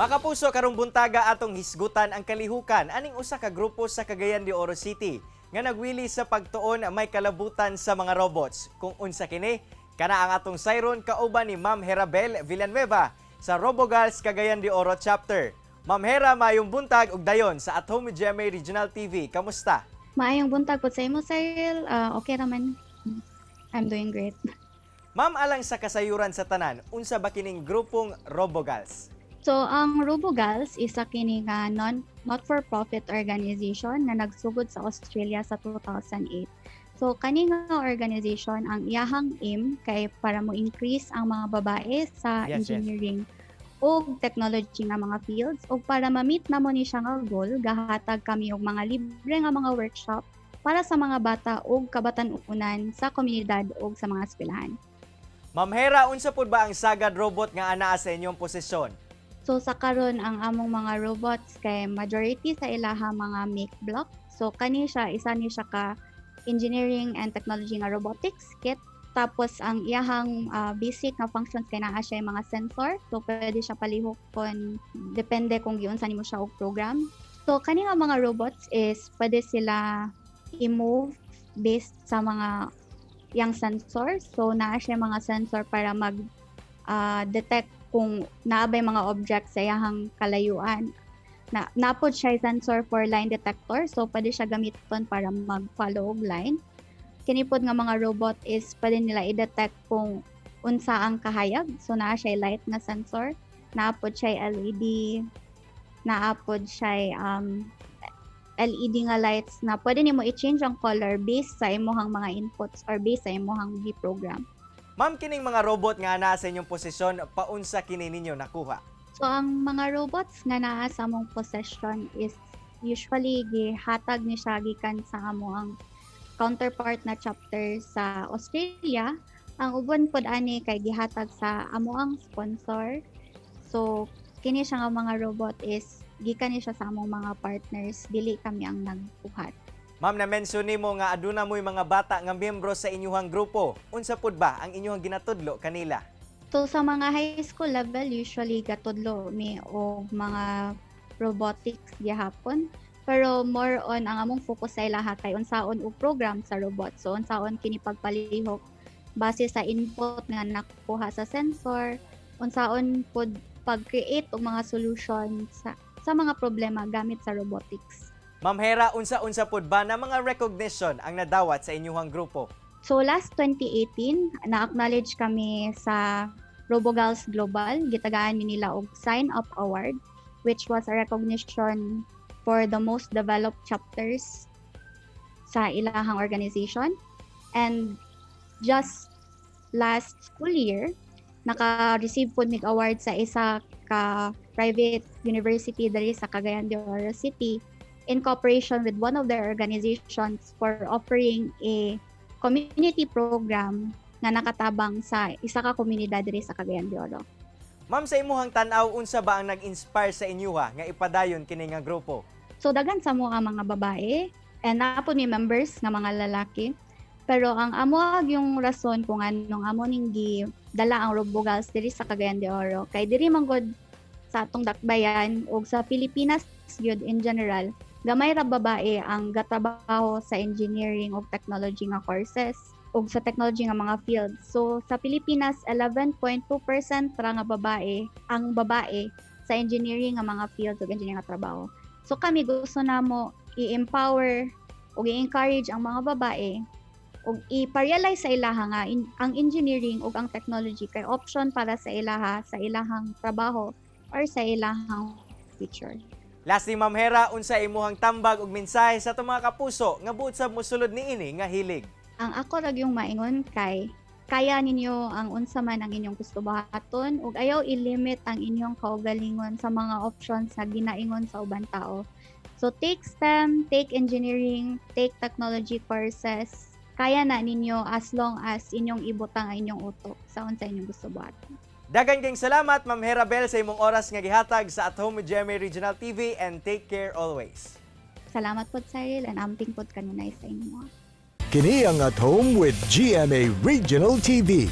Mga kapuso, karong buntaga atong hisgutan ang kalihukan aning usa ka grupo sa Cagayan de Oro City nga nagwili sa pagtuon may kalabutan sa mga robots. Kung unsa kini, kana ang atong sayron kauban ni Ma'am Herabel Villanueva sa Robogals Cagayan de Oro Chapter. Ma'am Hera, maayong buntag ug dayon sa At Home with GMA Regional TV. Kamusta? Maayong buntag po sa imo, Cyril. Ah, okay raman. I'm doing great. Ma'am, alang sa kasayuran sa tanan, unsa ba kining grupong Robogals? So, ang RoboGals isa kini nga not-for-profit organization na nagsugod sa Australia sa 2008. So, kani nga organization, ang iyahang aim kay para mo increase ang mga babae sa engineering ug technology nga mga fields, ug para ma-meet namo ni siya nga goal, gahatag kami og mga libre nga mga workshop para sa mga bata ug kabatan-unan sa komunidad ug sa mga eskwelahan. Ma'am Hera, unsa pud ba ang sagad robot nga anaa sa inyong posisyon? So sa karon, ang among mga robots kay majority sa ilaha mga Makeblock. So kani siya, isa ni siya ka engineering and technology nga robotics kit. Tapos ang iyahang basic nga functions kay naa siya mga sensor. So pwede siya palihukon depende kung giunsa nimo siya og program. So kani nga mga robots is pwede sila i-move based sa mga yang sensor. So naa siya mga sensor para mag detect kung naa bay mga object sa iyahang kalayuan. Na naa pod siya sensor for line detector, so pwede siya gamiton para mag-follow og line. Kini pod nga mga robot is pwede nila i-detect kung unsa ang kahayag. So naa siya light nga sensor, naa pod siya LED, naa pod siya LED nga lights na pwede nimo i-change ang color based sa imuhang mga inputs or based sa imuhang gi-program. Ma'am, kining mga robot nga naa sa inyong posisyon, paunsa kini ninyo nakuha? So ang mga robots nga naa sa among possession is usually gihatag ni siya gikan sa among counterpart na chapter sa Australia. Ang uban pod ani kay gihatag sa amoang sponsor. So kini siya nga mga robot is gikan ni siya sa among mga partners, dili kami ang nagbuhat. Ma'am, na-mention nimo nga aduna mo'y mga bata nga miyembro sa inyuhang grupo. Unsa pud ba ang inyuhang ginatudlo kanila? So sa mga high school level, usually gatudlo mi og mga robotics gihapon. Pero more on ang among focus sa ilaha kay unsaon og program sa robot. So unsaon kini pagpalihok base sa input nga nakuha sa sensor, unsaon pod pag-create og mga solution sa mga problema gamit sa robotics. Ma'am Hera, unsa-unsa pud ba na mga recognition ang nadawat sa inyuhang grupo? So last 2018, na-acknowledge kami sa RoboGals Global. Gitagaan mi nila og Sign Up Award, which was a recognition for the most developed chapters sa ilahang organization. And just last school year, naka-receive pod mig award sa isa ka private university diri sa Cagayan de Oro City in cooperation with one of their organizations for offering a community program nga nakatabang sa isa ka komunidad diri sa Cagayan de Oro. Ma'am, sa imuhang tan-aw, unsa ba ang nag-inspire sa inyuha nga ipadayon kini nga grupo? So daghan sa amo ang mga babae and naa pod mi members nga mga lalaki. Pero ang amo yung rason kung anong amo ning dala ang Robogals diri sa Cagayan de Oro kay diri man gud sa atong dakbayan ug sa Pilipinas gyud in general, gamay ra babae ang gatrabaho sa engineering ug technology nga courses ug sa technology nga mga fields. So sa Pilipinas, 11.2% ra nga babae ang babae sa engineering nga mga fields ug engineering nga trabaho. So kami, gusto namo i-empower ug i-encourage ang mga babae ug i-realize sa ilaha nga ang engineering ug ang technology kay option para sa ilaha, sa ilahang trabaho or sa ilahang future. Lastly, Ma'am Hera, unsa imuhang tambag ug mensahe sa atong mga kapuso nga buot sab mosulod niini nga hilig? Ang ako ra gyung maingon kay kaya ninyo ang unsa man ang inyong gusto buhaton ug ayaw i-limit ang inyong kaugalingon sa mga options na ginaingon sa uban tao. So take STEM, take engineering, take technology courses. Kaya na ninyo as long as inyong ibutang ang inyong utok sa unsa inyong gusto buhaton. Daghan kayong salamat, Ma'am Hera Bell, sa imong oras nga gihatag sa At Home with GMA Regional TV and take care always. Salamat pod, Cyril, and amping pod kanunay sa inyo. Kini ang At Home with GMA Regional TV.